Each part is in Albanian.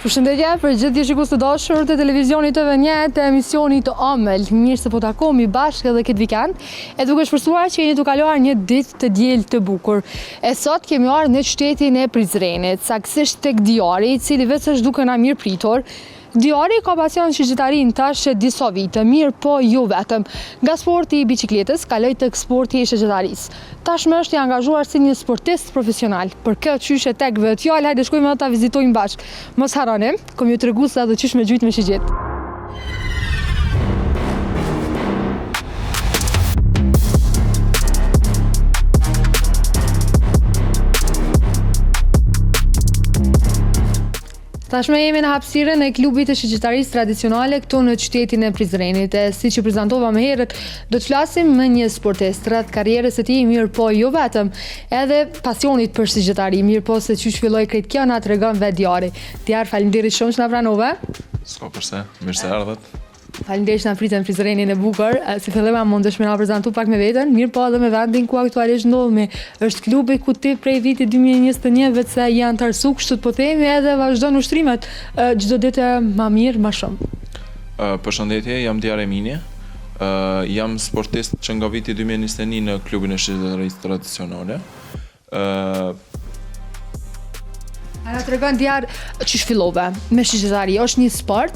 Përshëndetje për gjithë ju shikues të dashur të televizionit TV1 të emisionit të Amel. Mirë se po takohemi bashkë edhe këtë vikend. E duke shpresuar që jeni tu kaluar një ditë të diel të bukur. E sot kemi ardhur në qytetin e Prizrenit, saktësisht tek Diari, i cili veç është duke na mirëpritur. Diari ka pasion shigjetarinë tash e disa vite, mirëpo jo vetëm. Nga sporti i biçikletës kaloi tek sporti i shigjetarisë. Tashmë është i angazhuar si një sportist profesional. Për këtë qysh e tek bëhet fjalë, hajde shkojmë edhe ta vizitojmë bashkë. Mos harroni, kom ju tregu se edhe qysh me gjujt me shigjetë. Tashmë jemi në hapësirën e klubit të shigjetarisë tradicionale këtu në qytetin e Prizrenit. E siç ju prezantova më herët, do të flasim me një sportist rreth karrierës së tij, mirëpo jo vetëm, edhe pasionit për shigjetari, mirëpo se qysh filloi krejt kjo na tregon vetë Diari. Diar, faleminderit shumë që na pranove. S'ka përse, mirë se erdhët. Faleminderit që na prite në Prizrenin e bukur. Si fillim a mundesh me na prezantu pak me veten, mirëpo edhe me vendin ku aktualisht ndodhemi. Është klubi ku ti prej vitit 2021 veç se je anëtarësu, kështu të po themi edhe vazhdon ushtrimet çdo ditë e ma mirë, ma shumë. Përshëndetje, jam Diar Emini. Jam sportist që nga viti 2021 në klubin e shigjetarisë tradicionale. A na tregon Diar qysh fillove me shigjetari, është një sport,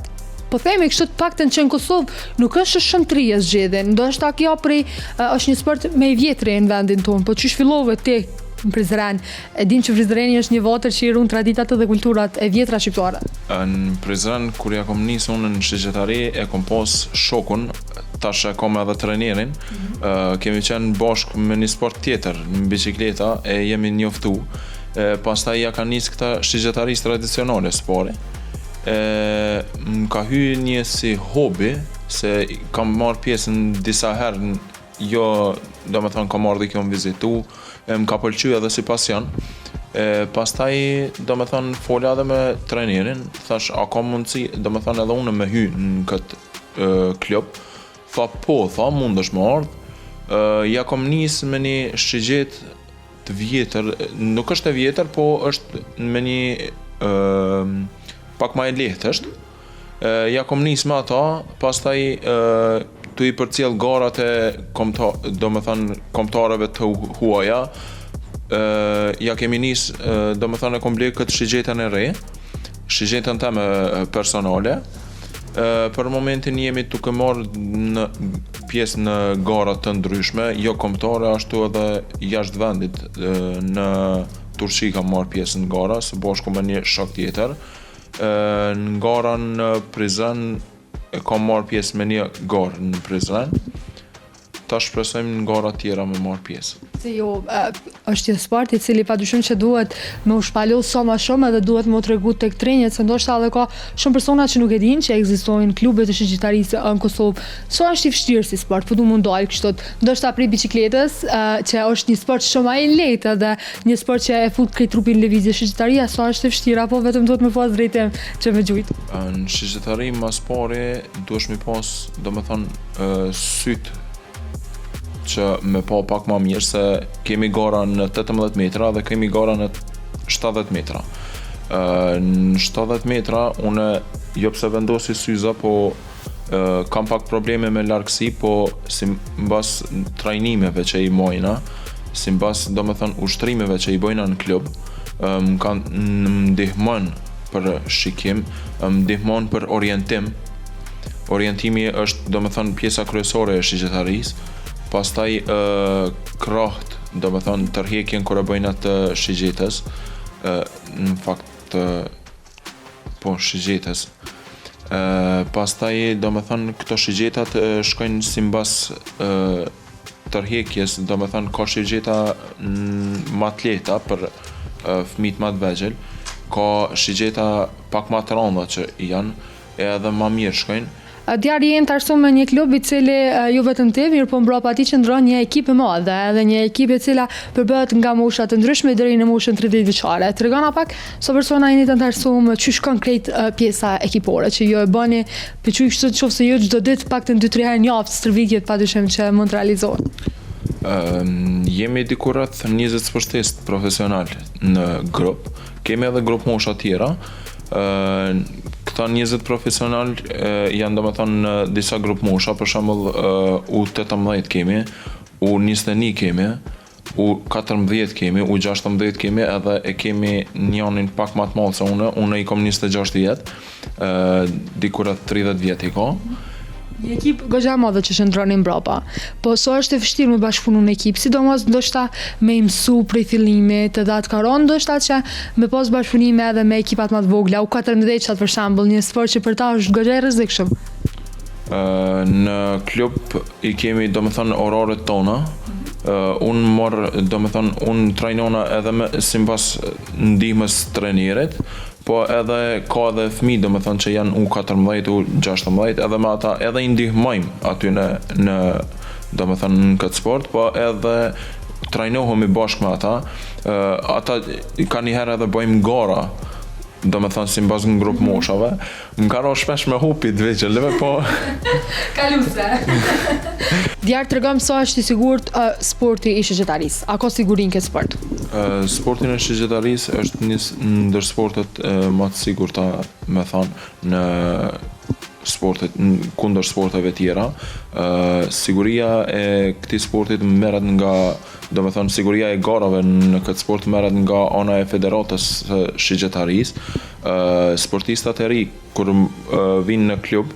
po themi kështu të paktën që në Kosovë nuk është shumë të rinj e zgjedhin, ndoshta kjo prej është një sport më i vjetri në vendin tonë, po qysh fillove ti në Prizren? E dim që Prizreni është një vatër që i ruan traditat dhe kulturat e vjetra shqiptare. Në Prizren kur ja kom nisë unë në shigjetari e kom pas shokun, tash e kom edhe trenerin, mm -hmm. kemi qenë bashkë me një sport tjetër, në bicikleta, e jemi njoftu. E, pastaj ja ka nisë këta shigjetarisë tradicionale s'pari. E, më ka hy një si hobi, se kam marrë pjesë në disa herë, jo, do me thonë, kam ardhë kjo më vizitu, e më ka pëlqy edhe si pasion. E, pastaj, do me thonë, fola edhe me trenerin, thash, a ka mundësi, do me thonë, edhe unë me hy në këtë klub, tha po, tha, mundesh me ardhë, ja kom nis me një shigjetë të vjetër, nuk është e vjetër, po është me një pak ma e lehtë është, ja kom nis me ata, pastaj tu i përcjell garat e komta, do me thënë, kombëtareve të huaja, ja kemi nis, do me thënë, e kom ble këtë shigjetën e re, shigjetën teme personale, Për momentin jemi duke marrë në pjesë në gara të ndryshme, jo kombëtare, ashtu edhe jashtë vendit. Në Turqi kam marrë pjesë në gara, së bashku me një shok tjetër. Në gara në Prizren e kam marrë pjesë me një garë në Prizren. Tash shpresojmë në gara tjera me marrë pjesë. Se jo, është një sport i cili padyshim që duhet me u shpalos sa ma shumë edhe duhet me u tregu tek të rinjët, se ndoshta edhe ka shumë persona që nuk e dinë që ekzistojnë klube të shigjetarisë në Kosovë. Sa është i vështirë si sport, po du m'u ndal kështu. Ndoshta prej biçikletës, që është një sport shumë ma i lehtë edhe një sport që e fut krejt trupin në lëvizje. Shigjetaria sa është e vështirë apo vetëm duhet me pas drejtim që me gjujt? Në shigjetari ma s'pari duhesh mi pas, domethonë, sytë që me pa pak ma mirë se kemi gara në 18 metra dhe kemi gara në 70 metra. Në 70 metra unë jo pse vendosi syza, po kam pak probleme me largësi, po simbas trajnimeve që i mojna, simbas domethonë ushtrimeve që i bojna në klub, më kanë më ndihmon për shikim, më ndihmon për orientim, Orientimi është, domethënë, pjesa kryesore e shigjetarisë, pastaj ë kraht, domethënë tërhekjen kur e bëjnë atë shigjetës, ë në fakt po shigjetës. Ë pastaj domethënë këto shigjetat shkojnë simbas ë tërhekjes, domethënë ka shigjeta ma të lehta për fëmijët ma të vegjël, ka shigjeta pak ma të rënda që janë, edhe ma mirë shkojnë. Diar je anëtarësu me një klub i cili jo vetëm ti, mirëpo mbrapa tij qëndron një ekip e madhe, edhe një ekip e cila përbëhet nga mosha të ndryshme deri në moshën 30 vjeçare. Tregona pak sa persona jeni të anëtarësuar, qysh shkon krejt pjesa ekipore që ju e bëni, po qysh kështu qoftë se jo çdo ditë, paktën 2-3 herë në javë stërvitjet padyshim që mund të realizohen. Jemi diku rreth 20 sportistë profesional në grup. Kemi edhe grup mosha tjera. Këta 20 profesional janë domethënë në disa grupmosha, për shembull U18 kemi, U21 kemi, U14 kemi, U16 kemi edhe e kemi njonin pak ma të madh se unë, unë i kom 26 vjet, diku rreth 30 vjet i ka. Një ekip goxha e madhe që qëndroni mbrapa. Po sa është e vështirë me bashkëpunu në ekip, sidomos ndoshta me i mësu prej fillimit edhe atë ka rënë ndoshta që me pas bashkëpunime edhe me ekipat ma të vogla, U14 për shembull, një sport që për ta është goxha i rrezikshëm. Në klub i kemi domethënë oraret tona, unë marr domethënë unë trajnona edhe me simbas ndihmës trenerit, Po edhe ka edhe fëmijë domethënë që janë U14, U16 edhe me ata edhe i ndihmojmë aty në në domethënë në këtë sport, po edhe trajnohemi bashkë me ata. Ata kanjëherë edhe bëjmë gara, domethënë simbas në grup moshave. Më ka ra shpesh me hup pi të vegjëlve, po... Kaluse. Diar tregom sa është i sigurt uh, sporti i shigjetarisë. A ka siguri në këtë sport? Uh, sportin e shigjetarisë është një ndër sportet uh, më të sigurta, me thonë, në sportet kundër sporteve tjera. Uh, siguria e këtij sportit merret nga Domethënë siguria e garave në këtë sport merret nga ana e Federatës së Shigjetarisë. Sportistat e ri kur vijnë në klub,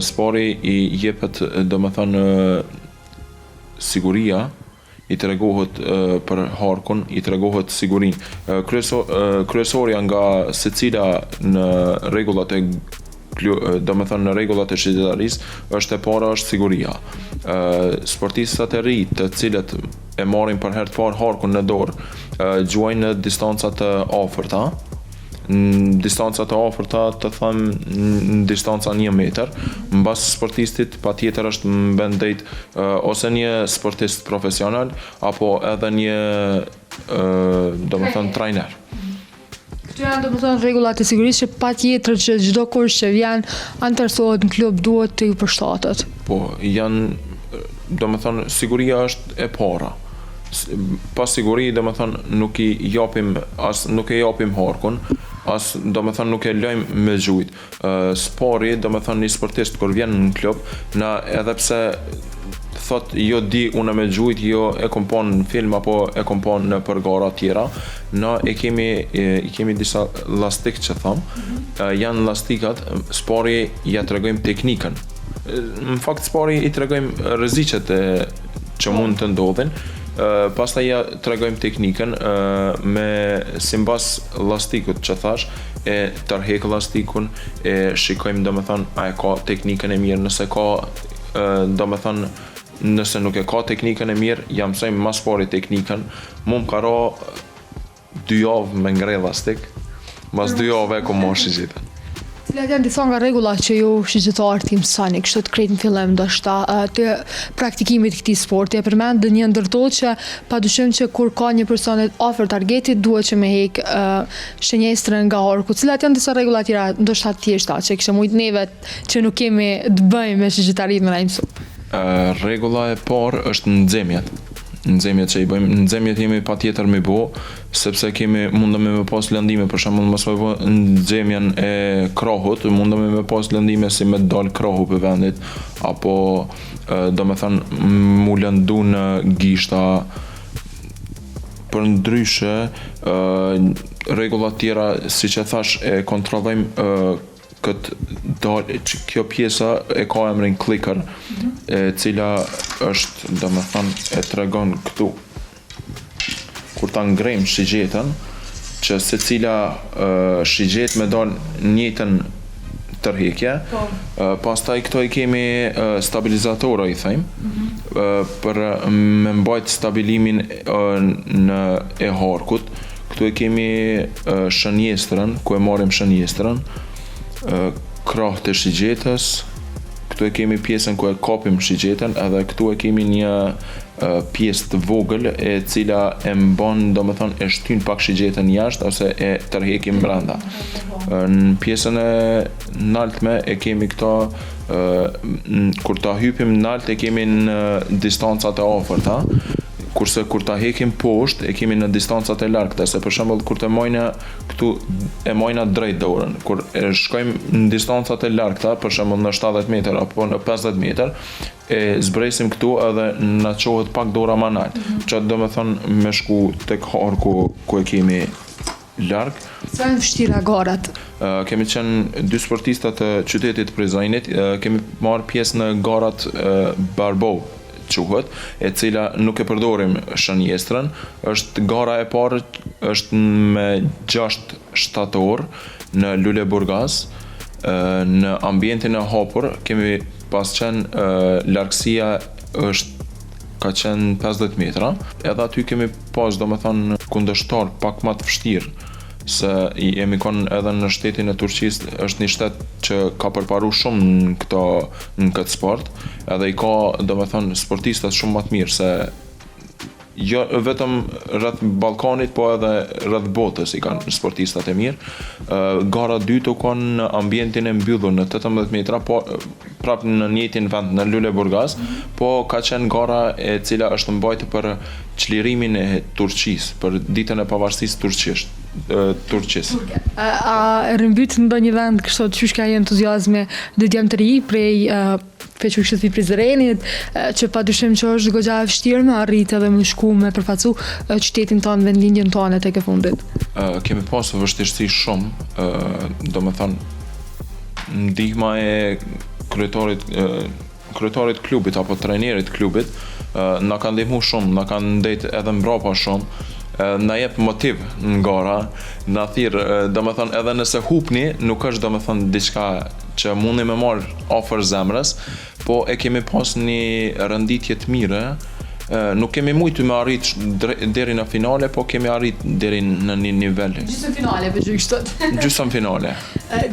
s'pari i jepet domethënë siguria, i tregohet për harkun, i tregohet sigurinë. Kryesorja nga secila në rregullat e domethënë në rregullat e shigjetarisë është e para është siguria. Sportistat e ri të cilët e marrin për herë të parë harkun në dorë, gjuajnë në distanca të afërta, në distanca të afërta të them në distanca 1 metër, mbas sportistit patjetër është me ndejt ose një sportist profesional apo edhe një domethënë trajner. Këto janë domethënë rregullat e sigurisë që patjetër që çdokush që vjen anëtarësohet në klub duhet të ju përshtatet. Po, janë domethënë siguria është e para. Pa siguri domethënë nuk i japim as nuk e japim harkun, as domethënë nuk e lëjmë me gjujt. S'pari, domethënë një sportist kur vjen në klub, na edhe pse thot jo di unë me gjujt, jo e kom pa në film apo e kom pa nëpër gara tjera, na e kemi e, i kemi disa lastik që thom, mm -hmm. janë lastikat, s'pari ja tregojmë teknikën. Në fakt s'pari i tregojmë rreziqet e që mund të ndodhin, pastaj ja tregojmë teknikën me simbas lastikut që thash, e tërhek lastikun, e shikojmë domethënë a e ka teknikën e mirë, nëse ka domethënë nëse nuk e ka teknikën e mirë, ja mësojmë ma s'pari teknikën, mu më ka ra dy javë me ngre lastik, mas dy javë e kom marrë shigjetën. Cilat janë disa nga rregullat që ju shigjetarët i mësoni, kështu të krejt në fillim ndoshta të praktikimit të këtij sporti? E përmendë një ndër to që padyshim që kur ka një person afër targetit duhet që me hek shënjestrën nga harku. Cilat janë disa rregulla tjera ndoshta të thjeshta që kishte mujt neve që nuk kemi të bëjmë me shigjetarinë me na i mësu? Rregulla e parë është nxemjet. Nxemjet që i bëjmë, nxemjet jemi patjetër me bo, sepse kemi mundemi me pas lëndime, për shembull mos me bo nxemjen e krahut, mundemi me pas lëndime si me dal krahu prej vendit, apo domethënë mu lëndu në gishta, përndryshe rregullat tjera siç e thash e kontrollojmë këtë dalë që kjo pjesa e ka emrin clicker, e cila është, domethënë, e tregon këtu. Kur ta ngrejmë shigjetën, që secila shigjetë me dalë njëjtën tërhekje, po. pastaj këto i kemi stabilizatora i thejmë, mm -hmm. për me mbajt stabilimin në e harkut, Këtu e kemi shënjestrën, ku e marrim shënjestrën, krahët e shigjetës, këtu e kemi pjesën ku e kapim shigjetën, edhe këtu e kemi një pjesë të vogël e cila e mbon, domethënë e shtyn pak shigjetën jashtë ose e tërhekim brenda. Në pjesën e naltme e kemi këto kur ta hypim nalt e kemi në distancat e afërta. Kurse kur ta hekim poshtë, e kemi në distancat e largëta, se për shembull kur të majna këtu e majna drejt dorën, kur e shkojmë në distancat e largëta, për shembull në 70 metër apo në 50 metër, e zbresim këtu edhe na çohet pak dora ma nalt. Mm -hmm. Që do me thonë me shku tek harku ku e kemi larg. Sa janë vështira garat? Kemi qenë dy sportista të qytetit Prizrenit, kemi marrë pjesë në garat Barbow quhet, e cila nuk e përdorim shënjestrën, është gara e parë është me 6 shtator në Luleburgaz, në ambientin e hapur kemi pas qenë largësia është ka qenë 50 metra, edhe aty kemi pas domethonë kundërshtar pak ma të vështirë, se jemi kon edhe në shtetin e Turqisë, është një shtet që ka përparu shumë në këto në këtë sport, edhe i ka domethonë sportistat shumë ma të mirë se jo vetëm rreth Ballkanit, po edhe rreth botës i kanë sportistat e mirë. Gara e dytë u kon në ambientin e mbyllur në 18 metra, po prap në njëjtin vend në Luleburgaz, po ka qenë gara e cila është mbajtur për çlirimin e Turqisë, për ditën e pavarësisë turqisht, Turqisë. A, a rrëmbyt ndonjë vend kështu qysh ka entuziazmi dy djem të ri prej prej qysh i Prizrenit, që pa dyshim që është goxha e vështirë me arrit edhe me shku me përfaqësu qytetin tonë, vendlindjen tonë tek e fundit. Kemi pasur vështirësi shumë, domethënë ndihma e kryetarit kryetarit klubit apo trajnerit klubit na ka ndihmu shumë, na ka ndejt edhe mbrapa shumë, na jep motiv në gara, na thirr, domethënë edhe nëse hupni, nuk është domethënë diçka që mundi me marr afër zemrës, po e kemi pas një renditje të mirë, nuk kemi mujtë me arrit deri në finale, po kemi arrit deri në një nivel. Gjysëm finale, për gjykë shtot. Gjysëm finale.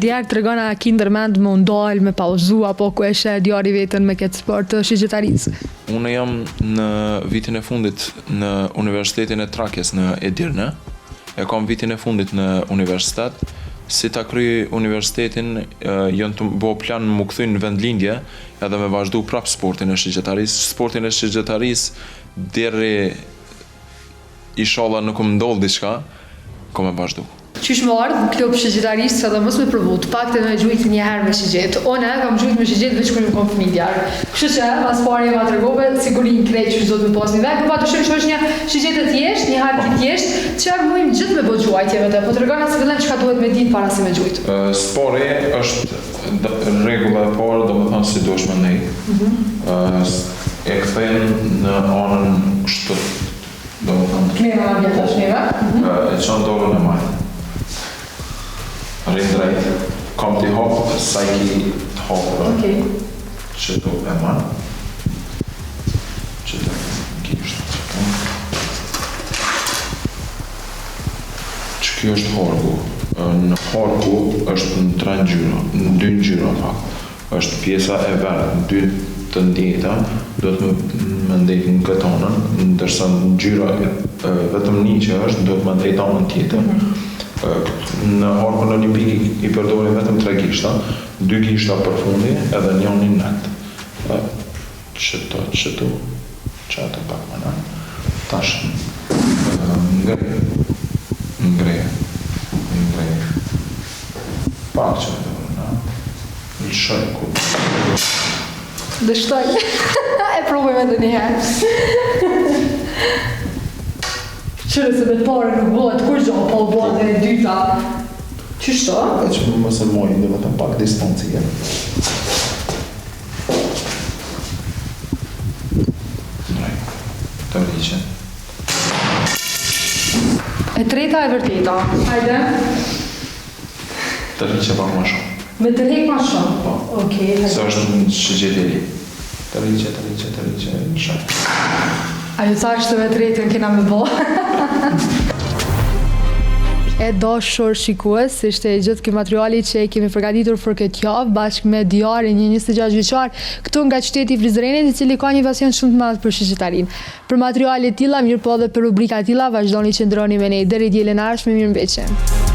Diar tregon a ki ndërmend me u ndal, me pauzu, apo ku e sheh Diari veten me këtë sport të shigjetarisë? Unë jam në vitin e fundit në Universitetin e Trakjes në Edirne. E kam vitin e fundit në universitet. Si ta kryj universitetin, janë tu bo plan m'u kthy në vendlindje edhe me vazhdu prap sportin e shigjetarisë. Sportin e shigjetarisë deri Ishalla nuk më ndodh diçka, kom me vazhdu. Qysh me ardhë në klub shigjetarisë edhe mos me provu, të paktën me gjujt një herë me shigjetë. Unë kam gjujt me shigjetë veç kur jam kon fëmijë djalë. Kështu që mas pari ma tregove sigurinë krejt qysh duhet me pas një vend, po padyshim që është një shigjetë e thjeshtë, një hark i thjeshtë, që mujmë gjithë me bo gjuajtje me të, po tregona si fillim çka duhet me ditë para se me gjujt. Së pari është rregulla e parë, domethënë si duhesh me ndejt. E kthen në anën kështu, domethënë. Kmena na bjen tash neve. E çon dorën e majtë. Rrin drejt. Kam t'i hap sa i ki të hapura. Okej. Qëtu e man. Qëtu gisht qëtu. Që kjo është harku. Në harku është në tre ngjyra, në dy ngjyra në fakt. Është pjesa e verdhë, dy të njëjta, duhet me me ndejt në këtë anën, ndërsa ngjyra vetëm një që është, duhet me ndejt anën tjetër. Në harkun olimpik i, i përdorim vetëm tre gishta, dy gishta për fundi edhe njëri nalt. Qëto, qëtu, qato pak më nalt. Tash ngre, ngre, ngre. Pak që dorën nalt. Lëshoj kur. Dështoj. E provojmë edhe një herë. Qyre se me të parën nuk bëhet kurgjo, po u bëhet dhe e dyta. Qysh to? Veç më mos e moj, domethënë pak distancë i Tërhiqe. E treta e vërteta. Hajde. Tërhiqe pak ma shumë. Me tërhek ma shumë? Po. Okej, hajde. Se është një shigjetë e li. Tërhiqe, tërhiqe, tërhiqe, lëshoj. A ju thashë se me tretën kena me bo. E dashur shikues, ishte i gjithë ky materiali që e kemi përgatitur për këtë javë bashkë me Diarin, një 26 vjeçar, këtu nga qyteti i Prizrenit, i cili ka një pasion shumë të madh për shigjetarinë. Për materiale të tilla, mirëpo edhe për rubrika të tilla, vazhdoni qëndroni me ne deri dielën e ardhshme, mirëmbetshi.